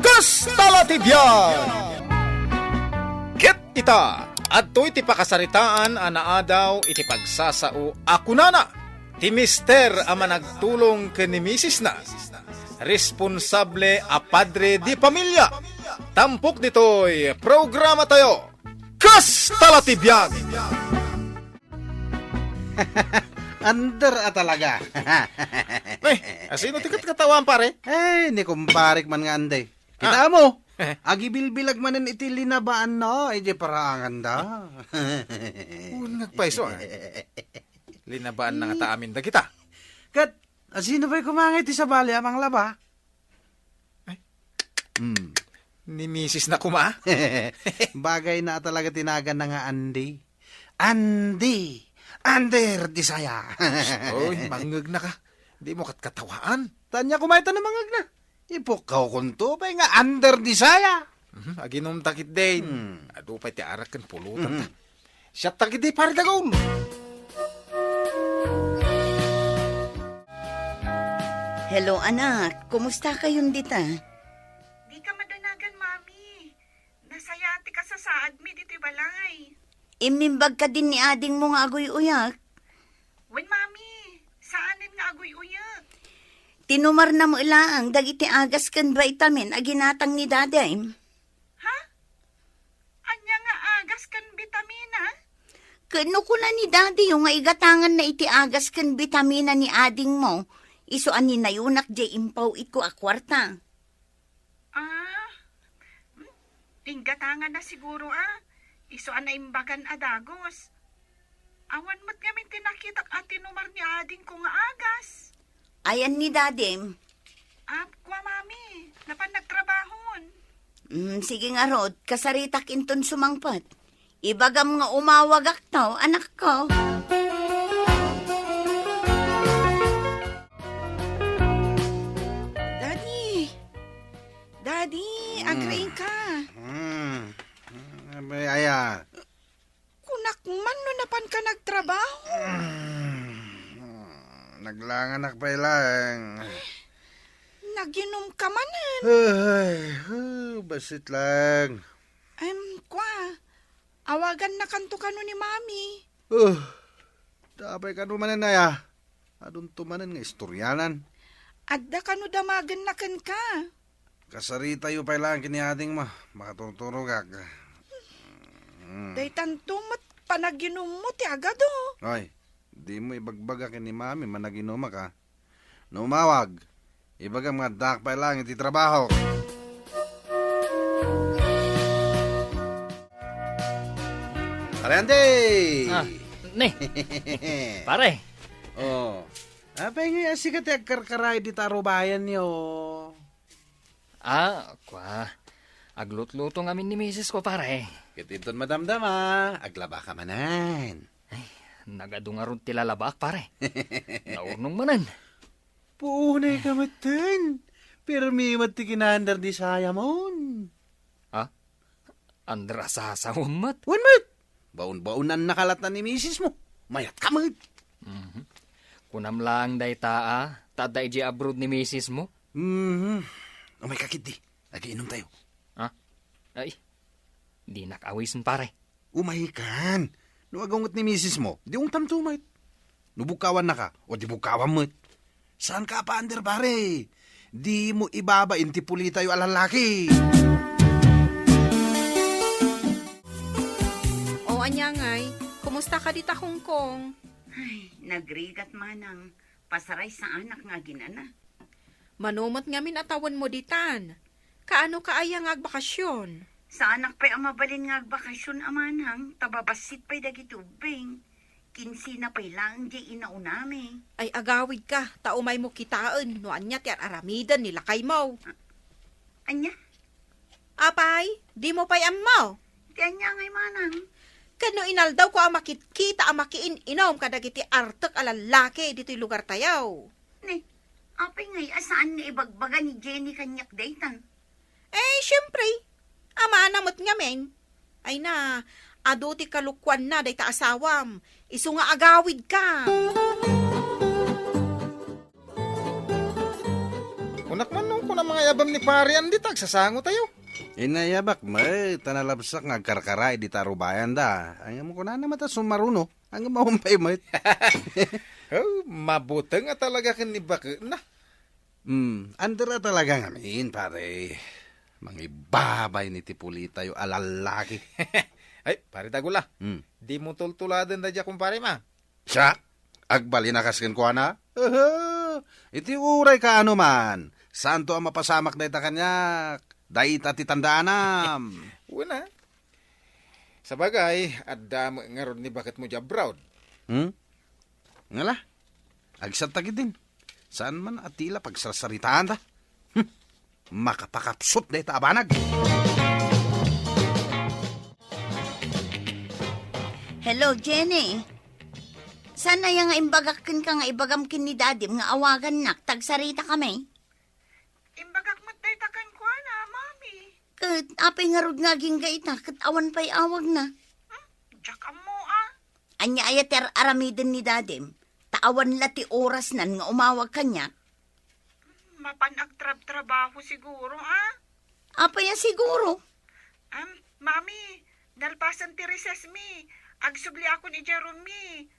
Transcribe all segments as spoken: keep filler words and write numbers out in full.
Kasta la ti biag! Ket ita, adtoy ti pakasaritaan a naadaw iti pagsasao a kunana ti mister a managtulong ken ni misisna, responsable a padre de pamilya. Tampok ditoy programatayo, Kasta la ti biag! Under a talaga. Eh, asino ti katkatawaan, pare? Eh, ni kumparek man nga anday. Ah. Kita mo, agibilbilag manen iti linabaan na, eh, di paraangan da. Wen nga agpayso, ah. Linabaan na nga ta amin dagita. Ket, asino pay kumangay ti sabali a manglaba? Ay. Hmm. Ni misis na kuma? Bagay na talaga ti naganna nga Andy. Andy! Under Desire! Oy, mangngegna ka. Di mo katkatawaan. Tanya kumayta na mangngegna. Ipukkaw kunto pay nga Under Desire. Mhm, aginumta ketdin. Hmm. Adu pay ti arak ken pulutan ta. Mhm. Siak ta ketdi, pare Dagul. Hello, anak. Kumusta kayon dita? Dika madanagan, Mami. Nasayaat ti kasasaadmi ditoy balay. Immimbag kadin ni adingmo nga aguy-uyak? Wen, Mami. Saanen nga aguy-uyak. Tinumarna met laeng dagiti agas ken vitamin a ginatang ni Dadim. Ha? Ania nga agas ken bitamina? Ket no kuna ni Dadiyo nga igatanganna iti agas ken bitamina ni adingmo, isu a ninayonak diay impaw-itko a kuarta. Ah, hmm, inggatanganna siguro, ah. Isu a naimbagan a dagus. Awan met ngamin ti nakitak a tinumar ni adingko nga agas. Ayan ni Dadim. Ah, kua, Mami, napan nagtrabahon. Mm, sige ngarud, kasaritak inton sumangpet. Ibagam nga umawagakto, anakko. Daddy! Daddy, Mm. agraing ka. Mm. Mm, may aya. Kunak man no napan ka nagtrabaho. Mm. Naglanganak pay laeng. Naginom ka manen. Ay, oh, basit lang. Em, kwa, awagan na kanto kano ni Mami. Oh, tapay kano manen aya? Adunto manen nga istoryanan. Adda kano damagen na kenka. Kasaritayo pay laeng ken ni adingmo. Makaturturogak. Mm. Daytanto met panaginummo ti agado. Ay, dimo ibagbaga ken ni Mami managinumak, a. No umawag, ibagam nga addaak pay laeng iti trabaho. Pare Andy! Ah, ne. Pare. Oh. Apay nga sika ti agkarkaray dita rubayanyo? Ah, kwa. Aglutluto ngamin ni misis ko, pare. Ket inton madamdama, aglabaka manen. Ay, nagadu ngarud ti lalabak, pare. Naurnong manen. Puunay ka metten. Pirmi met ti kinaandar di sayamon. Ha? Andar a sasawem met? Wen met. Baon-baonan na ka latta ni misis mo. Mayat ka met. Mhm. Kunam laeng dayta, a, ta adda idiay abroad ni misis mo? Mhm. Umay ka ketdi. Agiinum tayo. Ha? Ay, dinak awisen, pare. Umay kan. No agunget ni misis mo, di ungtanto met. No bukkawan na ka, o di bukkawan met. Saan ka apander, pare? Di mo ibabain ti pulitayo a lalaki. O, ania ngay, kumusta ka dita Hong Kong? Ay, nagrigat manang. Pasaraysanak nga aginana. Mano met ngamin a tawenmo ditan? Kaano ka aya nga agbakasyon? Saanak pay a mabalin nga agbakasyon, a manang, ta babassit pay dagiti ubbing. Kinsina pay laeng diay inaunami. Ay, agawid ka, ta umaymo kitaen no ania ti ar-aramiden ni lakaymo. A-, ania? Apay, dimo pay ammo? Ti ania ngay manang? Ken no inaldawko a makitkita a makiin-inom kadagiti artek a lallaki ditoy lugartayo. Ni, apay ngay a saan nga ibagbaga ni Jenny kaniak daytan? Eh, siempre, amana met ngamin. Ay na, adu ti kalukuanna dayta asawam. Isu nga agawid ka. O, Kunak man no, kuna mangayabam ni Pare Andy ta agsasangotayo. Inayabak met, ta nalabsak nga agkarkaraid dita arubayanda. Ngem kunana met a sumaruno, ngem awan pay met. Oh, mabuteng a talaga ken ni baketna. Hmm, under a talaga ngamin, pare. Mangibabay ni ti pulitayo a lallaki. Ay, pare Dagula. Hmm. Dimo tultuladen daydiay kumparem a. Siak, agbalin a kas kenkuana? Aha! Iti uray kaano man, saanto a mapasamak dayta kaniak. Dayta ti tandaanam. Wen a. Sabagay, adda met ngarud ni baketmo diay abroad. Hmm? Ngala? Agsatta ketdin. Saan man a tila pagsarsaritaanta. Hmm. Makapakapsut dayta a banag. Hello, Jenny. Saan aya nga imbagak kenka nga ibagam ken ni Dadim nga awagannak, ta agsaritakami? Imbagak met dayta kenkuana, Mami. Ket apay ngarud nga agingga ita, ket awan pay awagna? Hmm? Diak ammo a. Ania aya ti ar-aramiden ni Dadim? Ta awan la ti orasnan nga umawag kaniak. Mapan agtrabtrabaho siguro, a? Apay a siguro? Am, Mami, nalpasen ti recess mi. Agsubliakon idiay room mi.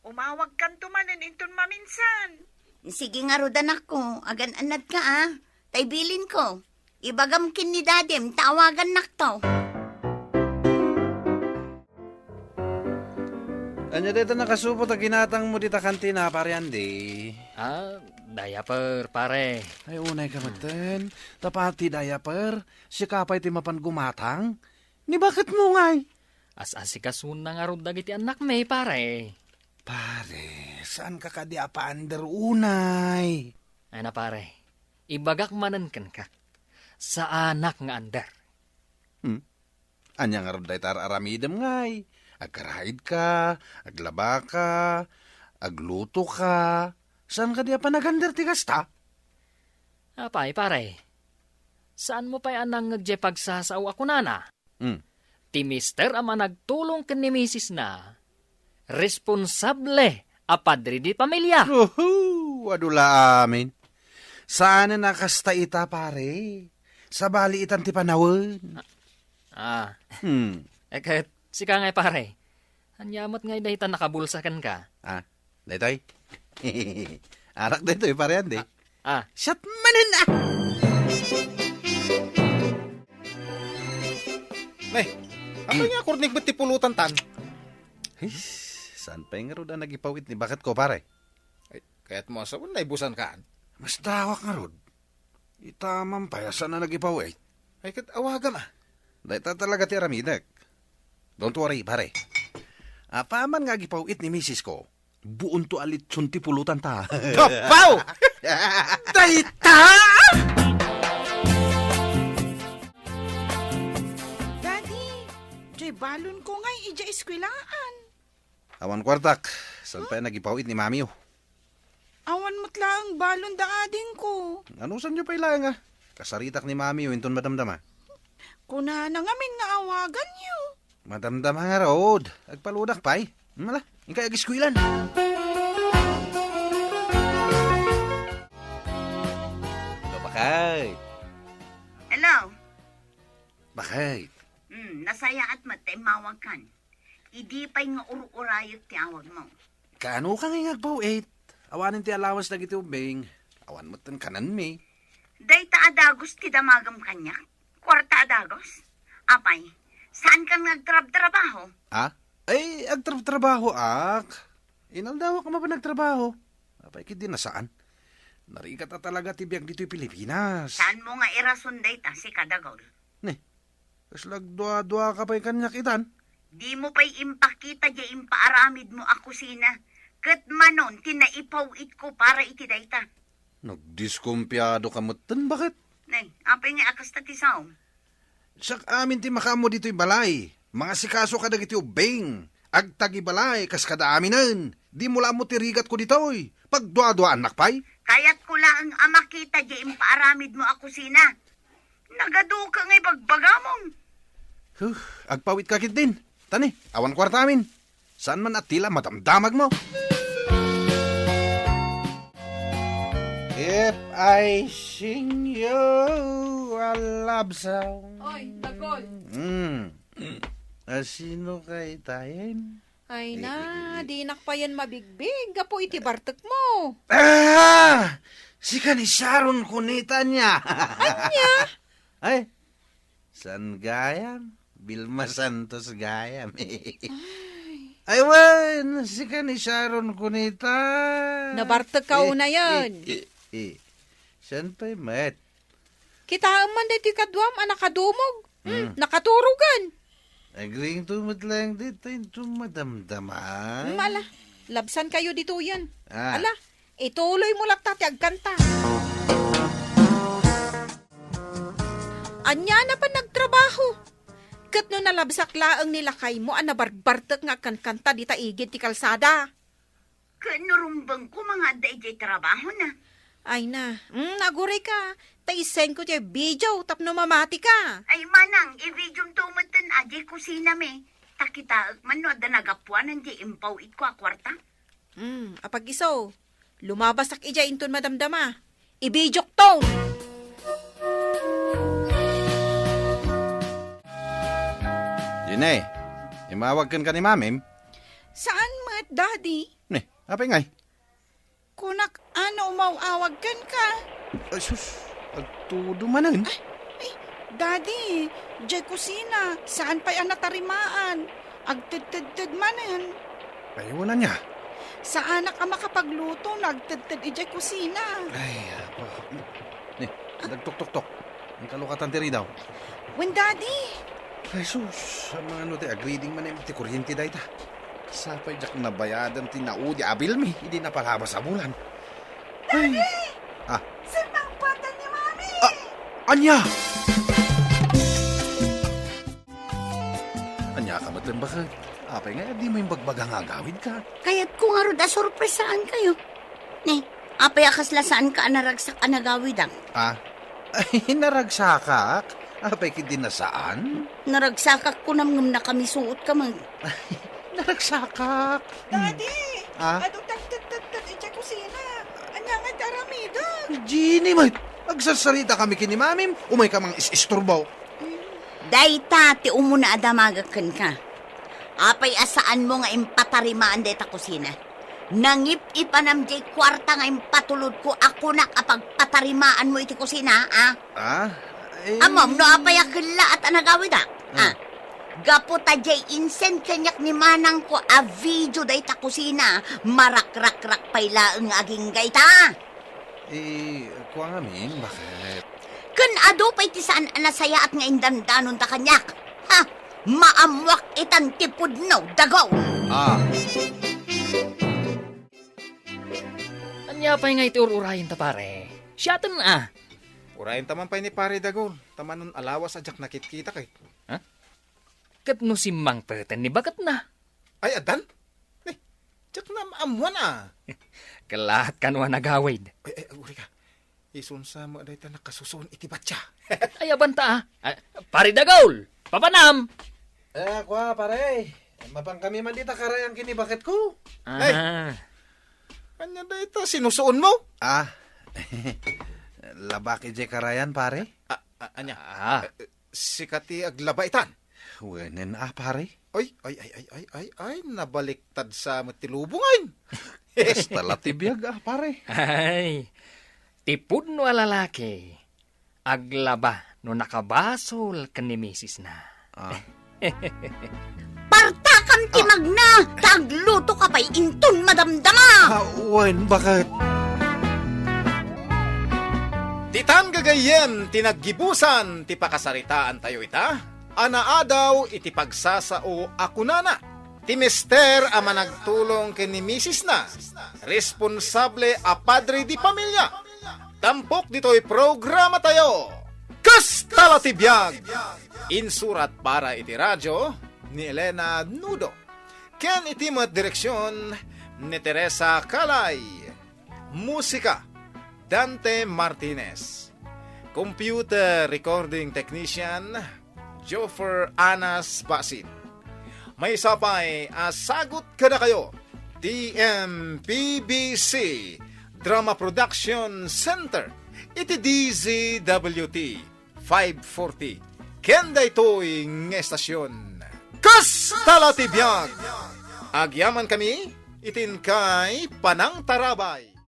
Umawagkanto manen inton maminsan. Sige ngarud, anakko, agan-annadka a. Tay bilinko, ibagam ken ni Dadim ta awagannakto. Ania dayta nakasupot a ginatangmo dita kantina, Pare Andy? Ah, diaper, pare. Ay, unayka metten. Ta pati diaper, sika pay ti mapan gumatang? Ni baketmo ngay? As-asikasona ngarud dagiti annakmi, pare. Pare, saanka kadi a pa-under unay? Ay na, pare, ibagak manen kenka, saanak nga under. Hmm? Ania ngarud dayta ar-aramidem ngay? Agkaraidka, aglabaka, aglutoka. Saan kadi a panag-under ti kasta? Apay, pare? Saanmo pay a nangngeg diay pagsasao a kunana? Hmm. Ti mister a managtulong ken ni misisna, responsable a padre di pamilia. Uhu, adu la amin. Saanen a kasta ita, pare. Sabali itan ti panawen. Ah. Hmm. Eh, ket sika ngay, pare. Ania met ngay dayta nakabulsa kenka? Ah, daytoy? Arak daytoy, Pare Andy. Ah, ah. Siak manen a! Nay, apay nga akurnig met ti pulutantan? His, saan pay ngarud a nagipaw-it ni baketko, pare? Ay, kayatmo a sawen, naibusankan? Masdawak ngarud. Ita man pay a saan a nagipaw-it. Ay, ket awagam a. Dayta talaga ti aramidek. Don't worry, pare. Apaman nga agipaw-it ni misisko, buonto a litson ti pulotanta. Kapaw! Dayta! Daddy, diay balonko ngay idiay eskwelaan. Awan kuartak. Saan pay nagipaw-it ni mamiyo? Awan met laeng balon da adingko. Anusanyo pay laeng a? Kasaritak ni mamiyo inton madamdama. Kunana ngamin nga awaganyo. Madamdama ngarud. Agpaludak pay. Mala, inkay agiskuilan. Hello, bakay. Hello. Bakay. Hmm, nasayaat met ta immawagkan. Idi pay nga ur-urayek ti awagmo. Kaano ka ngay nga agpaw-it? Awanen ti allowance dagiti ubbing. Awan metten kanenmi. Dayta a dagos ti damagem kaniak? Kuarta a dagos? Apay, saankan nga agtrabtrabaho? Ah? Ay, agtrabtrabahoak. Inaldawak a mapan agtrabaho. Apay, ket di na saan. Narigat a talaga ti biag ditoy Pilipinas. Saanmo nga irason dayta, sika, Dagul? Ne, kasla agduadua ka pay kaniak itan? Dimo pay impakita diay impaaramidmo a kusina, ket manon ti naipaw-itko para iti dayta. Nagdiskumpiado ka metten, baket? Nay, apay nga a kasta ti saom? Siak amin ti makaammo ditoy balay. Mangasikaso kadagiti ubbing. Agtagibalay kas kada aminen. Dimo la ammo ti rigatko ditoy. Pagduaduaannak pay? Kayatko laeng a makita diay impaaramidmo a kusina. Nagaduka nga ibagbagamon. Huh, agpawitka ketdin. Tani, awan kuartamin. Saan man a tila madamdamagmo. I sing you a love song. Oy, Dagol. Mm. Asino kay tayen? Ay na, dinak payen mabigbig gapu iti bartekmo. Ah! Sika ni Sharon Cuneta ania? Ania? Ay, saan gayam? Vilma Santos gayam. Ay. Ay, wen, sika ni Sharon Cuneta. Nabartek ka unayen. Eh, eh, eh. Saan pay met? Kitaem man daytoy kaduam a nakadumog. Hmm, hmm. Nakaturogan. Agriingto met laeng dita inton madamdama. Hmm, ala, labsan kayo ditoyen. Ah. Ala, ituloy mo latta ti agkanta. Ania na pan nagtrabaho? Ket no nalabsak laeng ni lakaymo a nabarbartek nga agkankanta dita igid ti kalsada. Ket no rumbengko nga adda idiay trabahona. Ay na, mm, aguray ka. Ta isenko ti video tapno mamati ka. Ay manang, i-videom to metten a diay kusinami. Ta kitaek man no adda nagapuanan diay impaw-itko a kuarta. Mm, apag-iso, lumabasak idiay inton madamdama. I-videok to! Dine, imawag kenka ni Mamim? Saan met, Daddy? Ne, apay ngay? Kunak, ano, umaw-awag kenka? Ay, sus, agtudo manen. Ay, ay, Daddy, diay kusina, saan pay a natarimaan? Agtedtedted manen. Ay, wala niya. Saanak a makapagluto no agtedted idiay kusina. Ay, apo. Ne, nagtuktoktok. Ang kalukatan ti ridaw. Wen, Daddy. Ay, sus, ang mga ano ti agreading man ti kuryente dayta. Sapay diak nabayadan ti naudi a bilmi, idi napalabas a bulan. Ay. Daddy! Ah. Simmangpeten ni Mami! Ah, ania? Ania ka met, baket? Apay nga, di mo imbagbaga nga agawid ka? Kayatko ngarud a sorpresaan kayo. Ne, apay a kasla saan ka a naragsak a nagawidak? Ah? Ay, naragsakak? Apay kidi na saan? Naragsakak kunam ngem nakamisuot ka man. Naragsakak. Daddy! Ah? Adu tagtagtagtag idiay kusina. Ania nga ti aramidek? Jenny, may agsarsarita kami ken ni Mamim. Umay ka mang is-isturbo. Dayta ti umuna a damagek kenka. Apay a saanmo nga impatarimaan dayta kusina? Nangip-ipanam diay kuarta nga impatulodko a kunak a pagpatarimaanmo iti kusina, a? Ah? Eh. Ammom no apay a kellaat a nagawidak? Ah. Ah. Gapu ta diay insend kaniak ni manangko a video dayta kusina, marakrakrak pay laeng nga agingga ita. Eh, kua ngamin, baket? Ken adu pay ti saan a nasayaat nga indandanonta kaniak. Ha? Maammoak itan ti pudno, dagaw! Ah. Ania pay nga iti ur-urayenta, pare? Siaten a. Urayenta man pay ni Pare Dagol, ta manon a lawas a diak nakitkita ket. Ha? Ket no simmangpeten ni baketna? Ay, addan? Ni, diak maammuan a. Kellaat kano a nagawid. Ay, ay, uri ka. Isunsa mo dayta nakasusuon iti batya. Ay, abanta, a. Ah, Pare Dagol, papanam! Eh, kua, pare. Mapan kami man dita karayan ken ni baketko. Ay. Ah. Ania dayta sinusuonmo? Ah. Labak idiay karayan, pare? Ah, ah, ania? Ah. Eh, sika ti aglaba itan? Wenen a, pare. Ay, ay, ay, nabaliktad sa met ti lubongen. Kasta la ti biag a, pare. Ay, ti pudno a lalaki, aglaba no nakabasol ken ni misisna. Ah. Partakam ti Ah. magna, ta agluto ka pay inton madamdama. Ah, wen, baket? Ditan gagayyem ti naggibusan ti pakasaritaantayo ita, a naadaw iti pagsasao a kunana, ti mester a managtulong ken ni misisna, responsable a padre di pamilya. Tampok ditoy programatayo, Kasta la ti biag! Insurat para iti radio ni Elena Nudo. Ken iti met direksion ni Teresa Calay. Musika, Dante Martinez. Computer recording technician, Joffer Anas Basin. Maysa pay a sagut kadakayo, T M P B C, Drama Production Center iti D Z W T five forty. Ken daytoy nga estasion, Kasta la ti biag! Agyamankami iti inkay panangtarabay.